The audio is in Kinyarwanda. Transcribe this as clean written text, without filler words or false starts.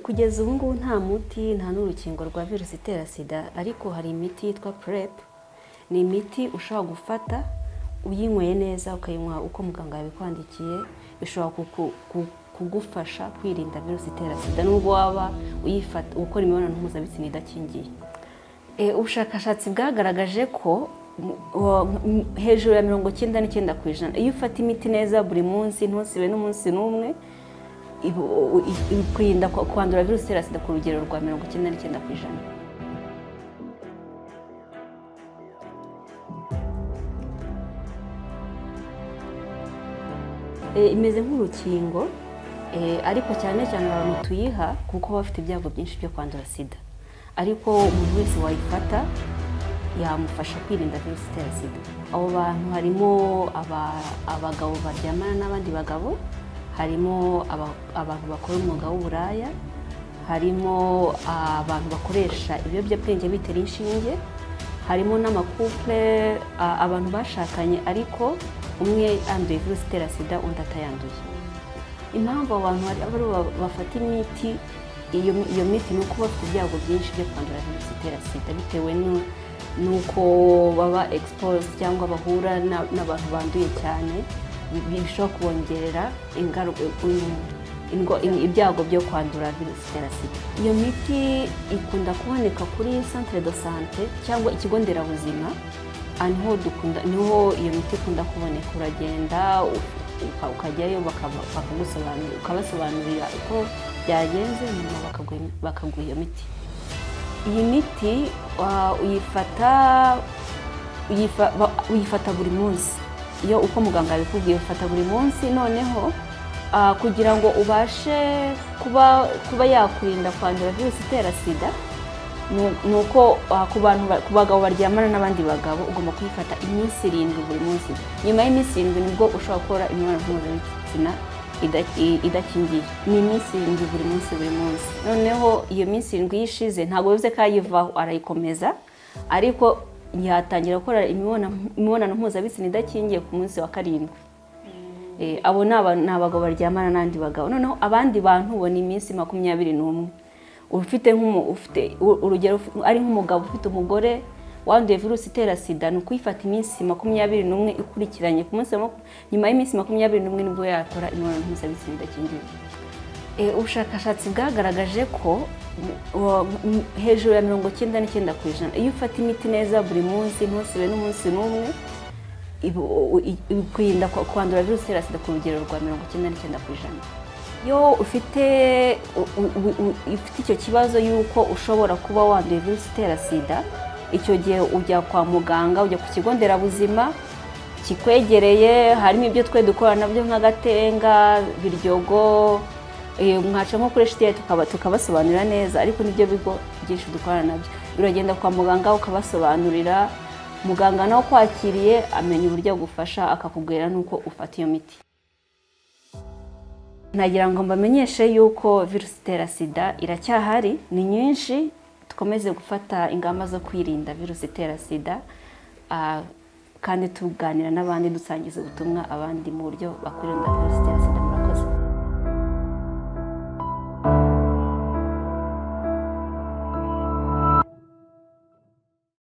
Kugeza ubu ngubu nta muti, nta n'urukingo rwa virusi itera sida, ariko hari imiti yitwa PrEP. Ni imiti ushobora gufata uyinyweye neza, ukayinywa uko muganga yabikwandikiye, bishobora kugufasha kwirinda virusi itera sida nubwo waba uyifata ukora imibonano mpuzabitsina idakingiye. Ubushakashatsi bwagaragaje ko hejuru ya 99%, iyo ufata imiti neza buri munsi, ntusibe n'umunsi n'umwe, ikurinda kwandura virusi itera sida ku rugero rwa 99%. Imeze nk'urukingo, ariko cyane cyane abantu tuyiha kuko baba bafite ibyago byinshi byo kwandura sida, ariko umuntu wese wayifata yamufasha kwirinda virusi itera sida. Abo bantu harimo abagabo baryamana n'abandi bagabo, harimo abantu bakora umwuga w'uburaya, harimo abantu bakoresha ibiyobyabwenge bitera inshinge, harimo n'amacouple, abantu bashakanye ariko umwe yanduye virusi itera sida undi atayanduye. Impamvu abo bantu bafata imiti, iyo miti, ni uko bafite ibyago byinshi byo kwandura virusi itera sida bitewe n'uko baba exposed cyangwa bahura n'abantu banduye cyane, bishobora kubongerera ibyago byo kwandura virusi itera sida. Iyo miti ikunda kuboneka kuri centre de santé cyangwa ikigo nderabuzima. Aha niho dukunda, niho iyo miti ikunda kuboneka. Uragenda ukajyayo, ukabasobanurira uko byagenze, nyuma bakaguha iyo miti. Iyi miti uyifata buri munsi, iyo uko muganga yabikubwiye ufata buri munsi. Noneho kugira ngo ubashe kuba yakurinda kwandura virusi itera sida, ni uko ku bagabo baryamana n'abandi bagabo ugomba kuyifata iminsi 7 buri munsi. Nyuma y'iminsi 7 nibwo ushobora gukora imibonano mpuzabitsina idakingiye. Ni iminsi 7 buri munsi, buri munsi. Noneho iyo minsi 7 iyo ishize, ntabwo bivuze ko ayivaho, arayikomeza, ariko yatangira gukora imibonano mpuzabitsina idakingiye ku munsi wa 7. Abo ni abagabo baryamana n'abandi bagabo. Noneho abandi bantu ubona iminsi 21. Ufite urugero, ari nk'umugabo ufite umugore wanduye virusi itera sida, ni ukuyifata iminsi 21 ikurikiranye. Ku munsi nyuma y'iminsi 21 nibwo yakora imibonano mpuzabitsina idakingiye. Ubushakashatsi bwagaragaje ko hejuru ya 99%, iyo ufata imiti neza buri munsi, ntusibe n'umunsi n'umwe, ikurinda kwandura virusi itera sida ku rugero rwa 99%. Iyo ufite icyo kibazo y'uko ushobora kuba wanduye virusi itera sida, icyo gihe ujya kwa muganga, ujya ku kigo nderabuzima kikwegereye. Harimo ibyo twe dukora nabyo nk'Agatenga, Biryogo, mwaca nko kuri HDI tukabasobanurira neza, ariko nibyo bigo byinshi dukorana nabyo. Uragenda kwa muganga ukabasobanurira, muganga nawe ukwakiriye amenya uburyo agufasha, akakubwira n'uko ufata iyo miti. Nagira ngo mbamenyeshe yuko virusi itera sida iracyahari, ni nyinshi. Dukomeze gufata ingamba zo kwirinda virusi itera sida, kandi tuganira n'abandi, dusangiza ubutumwa abandi mu buryo bakwirinda virusi itera sida.